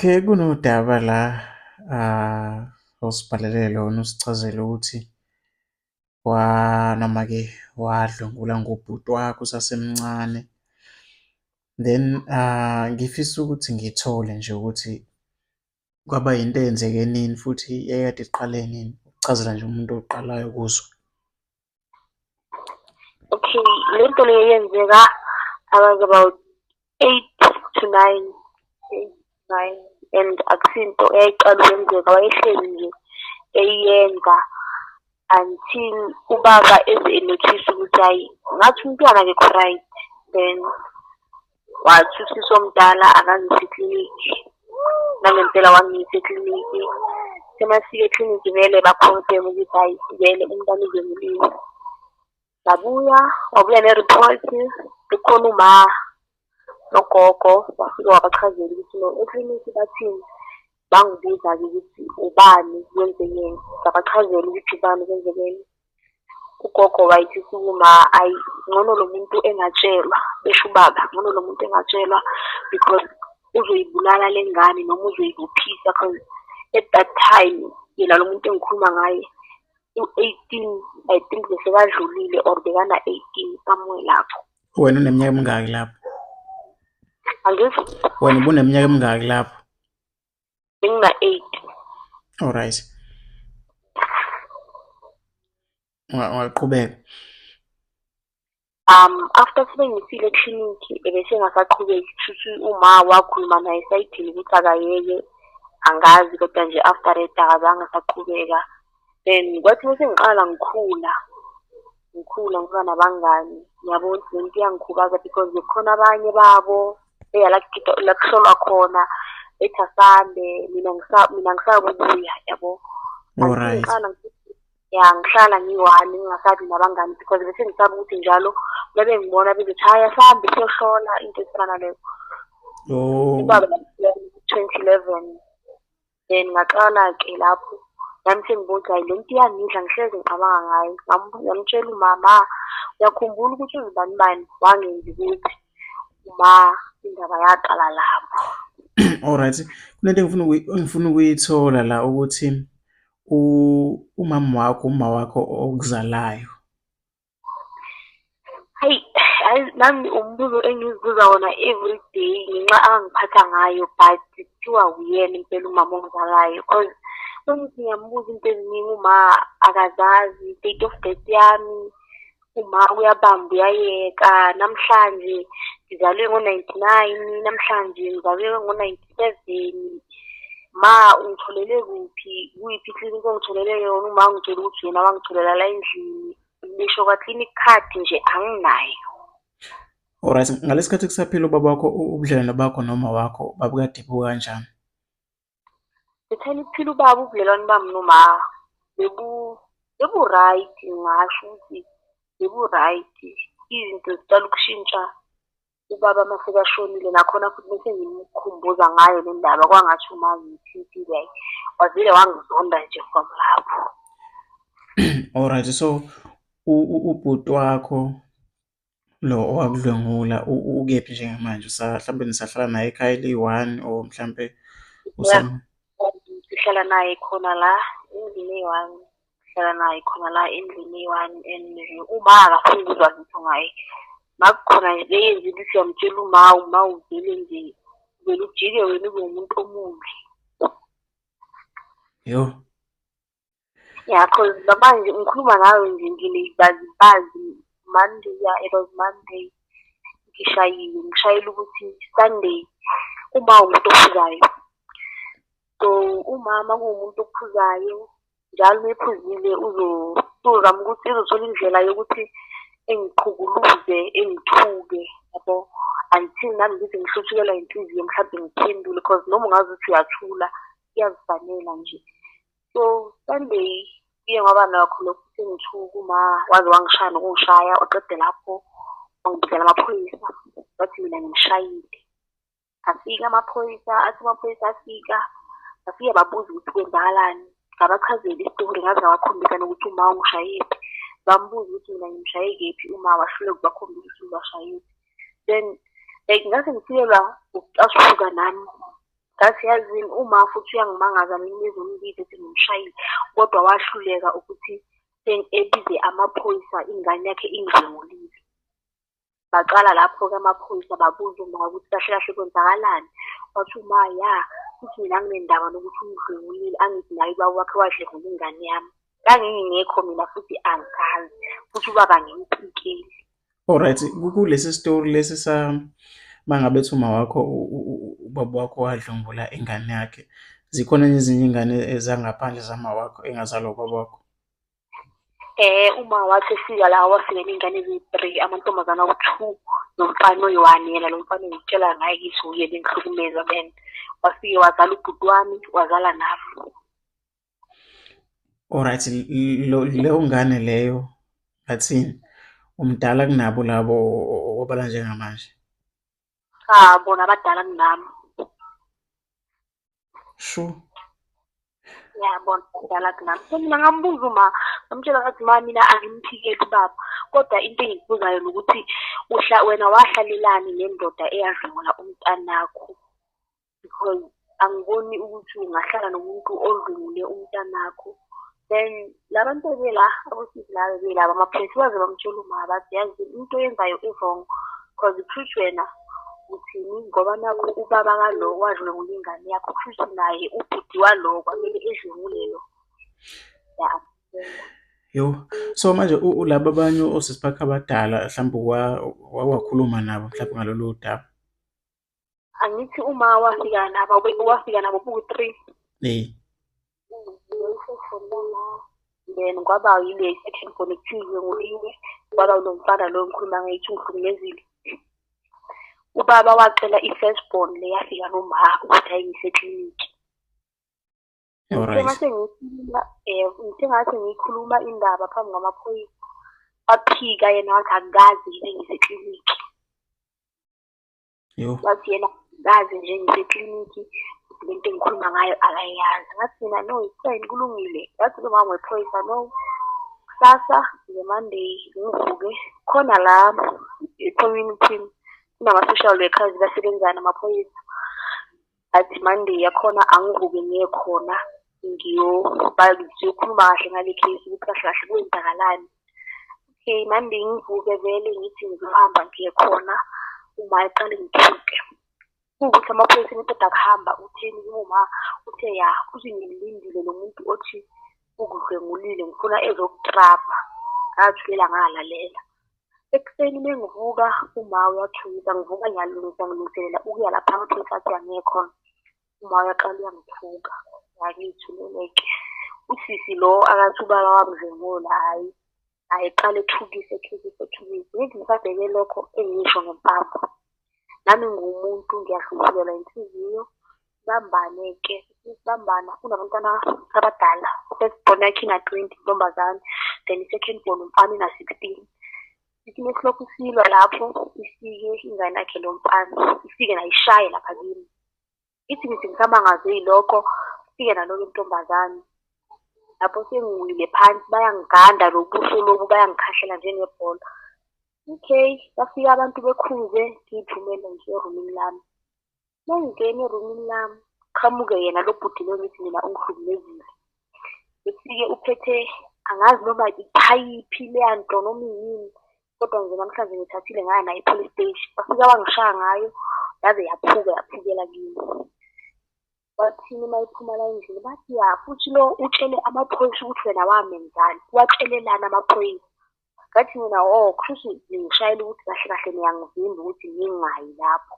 Okay, kunodaba la osibhalele lona usichazele ukuthi noma-ke wadlwengulwa ngubhuti wakho usasemncane. Then ngifisa ukuthi ngithole nje ukuthi kwaba yinto eyenzeke nini futhi yayikade iqale nini? Ukuchazela nje umuntu oqalayo ukuzwa. Okay, le nto le yenzeka I was about 8 to 9, 8, 9, and akusinto eyayiqala ukwenzeka, wayehleli nje eyenza until ubaba eze e-notice ukuthi hhayi, ngathi umntwana akekho right. Then wathi usisi omdala akangise eklinikhi, nangempela wangiyisa eklinikhi. Semasifika eklinikhi vele ba-confirm ukuthi hhayi, vele umntwana udlwenguliwe. Ngabuya, wabuya ne-report, kukhona uma nogogo, wafike wabachazela ukuthi no, eklinikhi bathini. Bangibuza-ke ukuthi ubani, kwenzekeni, ngabachazela ukuthi ubani, kwenzekeni. Ugogo wayethi kuma, ayi, ngcono lo muntu engatshelwa, besho ubaba, ngcono lo muntu engatshelwa because uzoyibulala le ngane noma uzoyibophisa, cause at that time yena lo muntu engikhuluma ngaye u-18, I think, besekadlulile or bekana-18, somewhere lapho. Wena uneminyaka emingaki lapho? Angithi? Wena ubuneminyaka emingaki lapho? Bengina-8. Alright. Ungaqhubeka. After sebengisile eklinikhi ebese engasaqhubeki, kushuthi uma wakhuluma naye esayidini ukuthi akayeke, angazi, kodwa nje after that akazange asaqhubeka. Then kwathi mase ngiqala ngikhula, ngikhula ngiba nabangani, ngiyabona ukuthi lento iyangikhubaza because bekukhona abanye babo eya la la kuhlolwa khona, ethi asambe, mina ngisaba ukuya, yabo. Ngiqala ya, ngihlala ngiyi-one, ngingasabi nabangani because bese ngisaba ukuthi njalo bebe ngibona bezothi, "Hhayi, asambe siyohlola," into ezifana nalezo. Ubaba 2011, then ngaqala-ke lapho nami sengibona ukuthi hhayi, le nto iyangidla, ngihlezi ngicabanga ngayo. Ngamtshela umama, "Uyakhumbula ukuthi uzibani bani wangenza ukuthi?" Uma indaba yaqala lapho. Alright, kunento engifuna ukuyithola la ukuthi umama wakho, uma wakho okuzalayo. Hayi, hayi, nami umbuzo engizibuza wona every day ngenxa angiphatha ngayo, but kuthiwa uyena impela umama ongizalayo, cause uma ngiyambuza into eziningi uma akazazi, date of birth yami, uma uyabamba uyayeka, namhlanje ngizalwe ngo-99, namhlanje ngizalwe ngo-97. Ma ungitholele kuphi, kuyiphi iklinikhi ongitholele yona? Uma ngitshela ukuthi yena wangitholela la endlini, ngisho kwa-clinic card nje anginayo. Alright, ngalesi sikhathi kusaphila ubaba wakho, ubudlelwane bakho noma wakho babukade bukanjani? Ngithela ukuphila ubaba, ubudlelwane bami noma bebu-right, ngingasho ukuthi bebu-right. Izinto ziqala ukushintsha ubaba uma sekashonile, nakhona futhi bese ngimkhumbuza ngayo le ndaba, kwangathi uma ngiyithinkile, hhayi, wavele wangizonda nje from lapho. Alright, so ubhuti wakho lo owakudlwengula ukephi njengamanje? Mhlampe nisahlala naye ekhaya eliyi-one or mhlampe Ngihlala naye khona la endlini eyi-one, ngihlala naye khona la endlini eyi-one, and uma akafuni ukuzwa lutho ngaye. Makukhona nje eyenza ukuthi uyamtshela uma, uma uvele nje uvele ujike wena ube umuntu omubi. Yo. Ya, cause namanje ngikhuluma nawe nje nginezibazibazi. Monday, yeah, it was Monday. Ngishayiwe, ngishayela ukuthi Sunday uma umuntu ophuzayo. So umama kuwumuntu ophuzayo, njalo uma ephuzile uzozama ukuthi uzothola indlela yokuthi engiqhukuluze, engithuke, yabo. Until nami ngize ngihluthukelwa inhliziyo, mhlawumbe ngiphendule, cause noma ungaze uthi uyathula kuyazifanela nje. So Sunday kuye ngaba nakho lokhu sengithuka, uma waze wangishaya nokungishaya, waqeda lapho wangibizela amaphoyisa, wathi mina ngimshayile. Afika amaphoyisa, athi amaphoyisa afika, bafike babuza ukuthi kwenzakalani. Ngabachazela isitori, ngaze ngabakhombisa nokuthi uma ungishayephi. Bambuza ukuthi mina ngimshaye kephi, uma wahluleka ukubakhombisa ukuthi ubashayephi. Then like ngase ngifikelwa ukucasuka nami. Ngathi yazini uma futhi uyangimangaza mina ezombiza ethi ngimshayile, kodwa wahluleka ukuthi ebize amaphoyisa ingane yakhe ingidlwengulile. Baqala lapho-ke amaphoyisa babuza uma ukuthi kahle kahle kwenzakalani. Wathi uma ya, futhi mina anginendaba nokuthi ungidlwengulile, angithi naye ubaba wakhe wadlwengula ingane yami. Ngangingekho mina futhi angikazi, futhi ubaba angimphikeli. Alright, kulesi story lesi sa uma ngabe ethi uma wakho ubaba wakho wadlwengula ingane yakhe, zikhona ezinye iy'ngane ezangaphandle zama wakho engazalwa ubaba wakho? Uma wathi efika la wafika ney'ngane eziyi-three, amantombazane awu-two nomfana oyi-one, yena lo mfana engikutshela ngaye ngithi wuye ebengihlukumeza then wafike wazala ubhuti wami, wazala nami. Alright, leyo ngane leyo ngathini, umdala kunabo labo obala njengamanje? Cha, bona abadala kunami. Shu. Ya, bona abadala kunami. So mina ngambuza uma, ngamtshela ngathi ma mina angimphikeli ubaba, kodwa into engikubuzayo ukuthi wena wahlalelani nendoda eyadlwengula umntanakho? Because angiboni ukuthi ungahlala nomuntu odlwengule umntanakho. Then la bantu la abosisi laba belaba amaphoyisa baze bamtshela uma bathi yazi into oyenzayo i-wrong cause kushuthi wena uthini ngoba nakhu ubaba kalo wadlwengula ingane yakho kushuthi naye ubhuti walo kwamele edlwengule lo. Ya. Yo, so manje laba abanye osisi bakho abadala mhlawumbe wakhuluma nabo mhlawumbe ngalolu daba? Angithi uma wafika nabo wafika nabo buku-three. Eh. Then kwaba yile second phone ekuthiwa idlwenguliwe, kwaba lo mfana lo engikhuluma ngaye ethi ungihlukumezile. Ubaba wacela i-first born le yafika noma ukuthi ayingise eklinikhi. Ngithe mase ngiyikhuluma ngithe ngase ngiyikhuluma indaba phambi kwamaphoyisa, waphika yena wathi akukaze ngibe ngiseklinikhi. Yho. Wathi yena ngazi nje ngiseklinikhi le nto engikhuluma ngayo akayazi. Ngathi mina no, it's fine, kulungile. Ngathi lo mama wephoyisa no, kusasa nge-Monday ngivuke khona la e-community kunama-social workers basebenzayo namaphoyisa. Athi Monday yakhona angivuke ngiye khona siyokhuluma kahle ngale case ukuthi kahle kahle kwenzakalani. Okay, Monday ngivuke vele ngithi ngizohamba ngiye khona, uma eqale ngithuke. Kuwukuthi amaphoyisa eqeda kuhamba utheni uma uthe ya uthi ngimlindile lo muntu othi ukudlwengulile ngifuna ezokutrapha. Ngathulela ngalalela. Ekuseni uma ngivuka uma uyathuka, ngivuka ngiyalungisa ngilungiselela ukuya lapha amaphoyisa athi angiye khona. Uma uyaqala uyangithuka, ngangiyithulele-ke. Usisi lo akathi ubaba wamdlwengula, hhayi, hhayi eqale ethukise ethukise ethukise. Ngithi ngisabheke lokho engisho ngempama. Nami ngiwumuntu ngiyahluthukelwa inhliziyo, sibambane-ke, sibambana kunabantwana abadala. First born yakhe ina-20 intombazane, then i-second born umfana ina-16. Sithi mesilokhu silwa lapho ifike ingane yakhe lo mfana, ifike nayo ishaye lapha kimi. Ithi ngithi ngisamangazwe yilokho, ifike naloyo ntombazane. Lapho sengiwile phansi bayangiganda lobuso lobu bayangikhahlela njengebhola. Okay, bafika abantu bekhuze ngiy'phumele nje erumini lami. Uma ngingena erumini lami, qhamuke yena lo bhuti lo ngithi mina ungihlukumezile. Ufike uphethe angazi noma iphayiphi leya nto noma iyini, kodwa nje namhlanje ngithathile ngaya nayo e-police station. Wafika wangishaya ngayo yaze yaphuka yaphukela kimi. Bathini uma ephuma la endlini, bathi ya futhi lo utshele amaphoyisa ukuthi wena wamenzani, watshelelani amaphoyisa. Ngathi mina oh kushuthi ningishayela ukuthi kahle kahle niyangivimba ukuthi ngingayi lapho.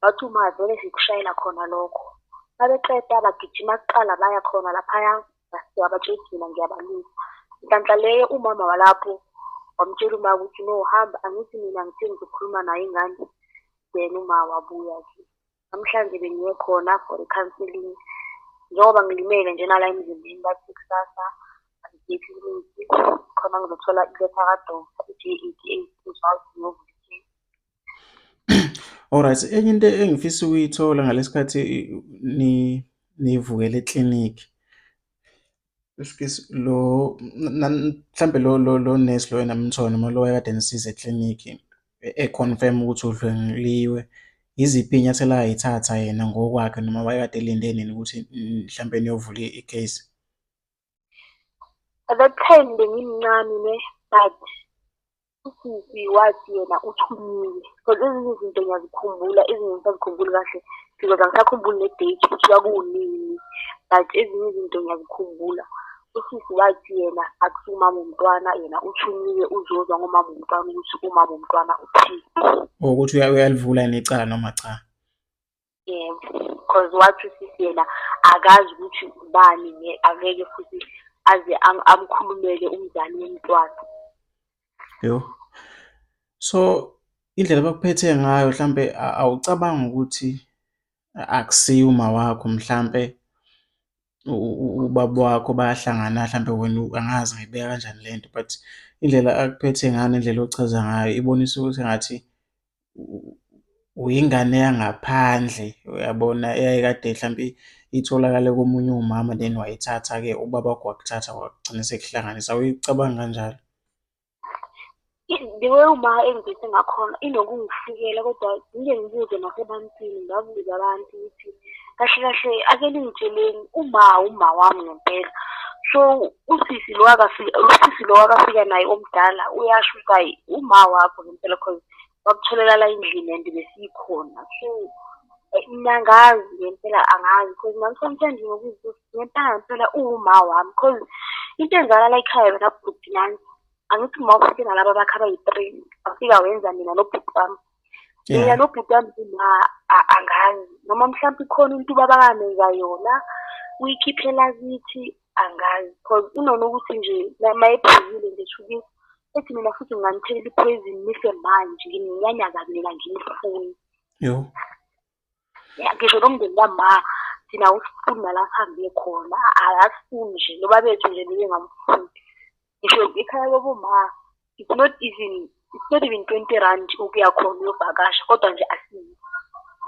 Bathi uma vele sikushayela khona lokho. Mabeqeda bagijima kuqala baya khona laphaya bafike wabatshela ukuthi mina ngiyabalwisa. Nhlanhla leyo umama walapho wamtshela uma ukuthi no hamba angithi mina ngithe ngizokhuluma naye ingane. Then uma wabuya-ke. Namhlanje bengiye khona for i-counselling. Njengoba ngilimele nje nala emzimbeni bathi kusasa angiye eklinikhi khona ngizothola iletha ka-doctor i-J 88 ngizokwazi ngiyovula i-case. Alright, enye into engifisa ukuyithola ngalesi khathi nivukele eklinikhi, excuse, lo mhlampe lo nesi lo enamthola noma lo ekade enisiza eklinikhi e-confirm ukuthi udlwenguliwe. Yiziphi iy'nyathelo ay'thatha yena ngokwakhe noma wayekade elinde nina ukuthi mhlampe niyovula i-case? At that time bengimncane ne, but usisi wathi yena uthunyiwe cause ezinye izinto ngiyazikhumbula, ezinye angisazikhumbuli kahle because angisakhumbuli ne-date ukuthi kwakunini, but ezinye izinto ngiyazikhumbula. Usisi wathi yena akusiye umama womntwana yena uthunyiwe uzozwa ngomama womntwana ukuthi umama womntwana uthini. Ukuthi uyalivula yini icala noma cha? Yebo, cause wathi usisi yena akazi ukuthi ubani angeke futhi aze amkhulumele umzali womntwana. Yo. So, indlela abakuphethe ngayo hlampe awucabangi ukuthi akusiye umawakho mhlampe ubaba wakho bayahlangana hlampe wena angazi ngayibeka kanjani le nto but indlela akuphethe ngayo nendlela ochaza ngayo ibonisa ukuthi engathi uyingane yangaphandle, uyabona, eyayikade hlampe itholakale komunye umama then wayithatha-ke ubaba wakho wakuthatha wagcina esekuhlanganisa. Awuyicabangi kanjalo? The way uma engiphethe ngakhona inokungifikela kodwa ngike ngibuze nasebantwini, ngibabuze abantu ukuthi kahle kahle ake ningitsheleni uma uma wami ngempela. So usisi lo akafika, usisi lo akafika naye omdala uyasho ukuthi hhayi uma wakho ngempela cause wakutholela la endlini and besikhona. So mina angazi ngempela angazi cause nami sometimes nginokuzibuza ukuthi ngempela ngempela uwuma wami cause into eyenzakala la ekhaya wena bhuti nansi. Angithi uma ufike nalaba bakhe abayi-three, wafika wenza mina nobhuti wami. Mina nobhuti wami uma angazi noma mhlawumpe ikhona into ubaba akamenza yona uyikhiphela kithi angazi cause unonokuthi nje uma ephuzile nje shuthi ethi mina futhi nginganithelela i-poison nife manje ngininyanya kabi mina anginifuni. Yo. Ya ngisho nomndeni kama thina awusifuni nala sihambe khona akasifuni nje nobabethu nje bebengamfuni. Ngisho ekhaya koboma it's not even R20 ukuya khona uyovakasha kodwa nje asiyi.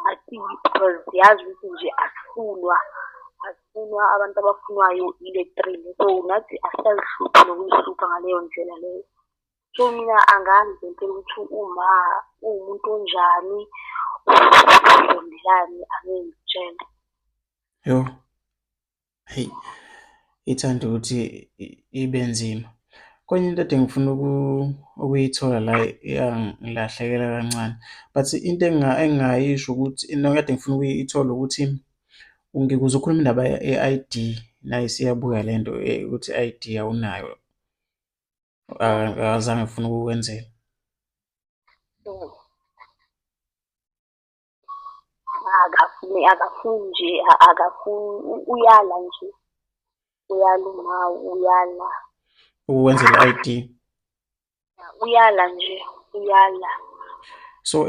Asiyi because siyazi ukuthi nje asifunwa, asifunwa abantu abafunwayo ile three. So nathi asisazihluphi nokuzihlupha ngaleyo ndlela leyo. So mina angazi ngempela ukuthi uma uwumuntu onjani, uzondelani angeke ngikutshele. Yo, hheyi ithanda ukuthi ibe nzima. Kwenye into ade ngifuna ukuyithola la iyangilahlekela kancane but into engingayisho ukuthi into ekade ngifuna ukuyithola ukuthi ngikuzwa ukhuluma indaba ye-I_D nayo isiyabuya le nto ukuthi i-I_D awunayo, akazange efune ukukwenzela. Akafuni, akafuni nje, akafuni, uyala nje. Uyala uma, uyala. Ukukwenzela i-I_D. Uyala nje, uyala. So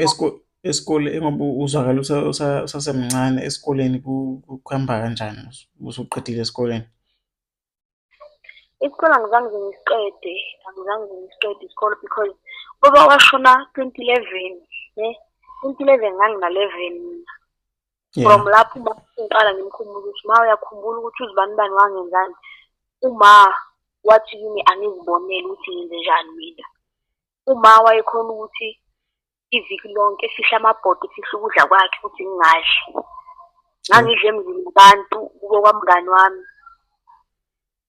esikole ngoba uzwakala usasemncane esikoleni kuhamba kanjani usuqedile esikoleni? Isikole angizange ngize ngisiqede, angizange ngize ngisiqede isikole because ubaba washona 2011 ne, 2011 ngangina-11 mina. From lapho uma ngiqala ngimkhumbuza ukuthi ma uyakhumbula ukuthi uzibani bani wangenzani, uma wathi kimi angizibonele ukuthi ngenzenjani mina. Uma wayekhona ukuthi iviki lonke efihle amabhodwe, efihle ukudla kwakhe ukuthi ngingadli. Ngangidla emzini wabantu kubo kwamngani wami.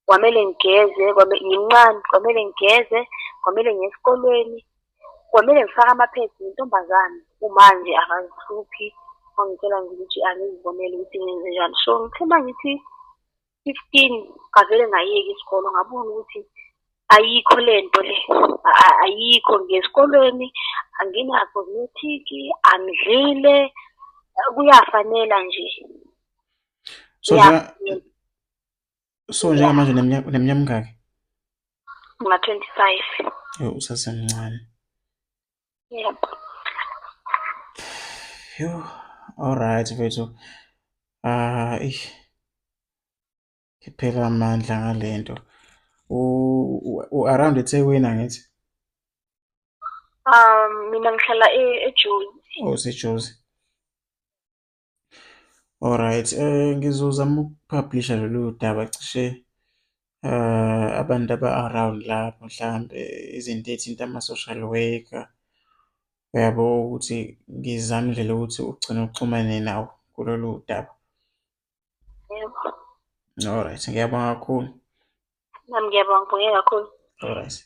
Kwamele ngigeze, ngimncane, kwamele ngigeze, kwamele ngiye esikolweni, kwamele ngifake ama-pads ngiyintombazane. Kumanje akazihluphi, wangitshela nje ukuthi angizibonele ukuthi ngenzenjani. So ngithe uma ngithi 15 ngavele ngayeka isikolo ngabona ukuthi ayikho le nto le, ayikho. Ngiya esikolweni angina-cosmetic, angidlile, kuyafanela nje. So so njengamanje uneminyaka emingaki? Ngina-25. Yo, usasemncane. Yebo. Yo, alright mfethu. Ah, eish. Ngiphela amandla ngale nto. U-around eThekwini angithi? Mina ngihlala eJozi. Oh, useJozi. Alright, ngizozama uku-publish-a lolu daba cishe abantu aba-around lapho mhlampe izinto ey'thinta ama-social worker. Uyabo ukuthi ngizame indlela yokuthi ugcine uxhumane nawo kulolu daba. Yebo. Alright, ngiyabonga kakhulu. Nami ngiyabonga, ngibonge kakhulu. Alright.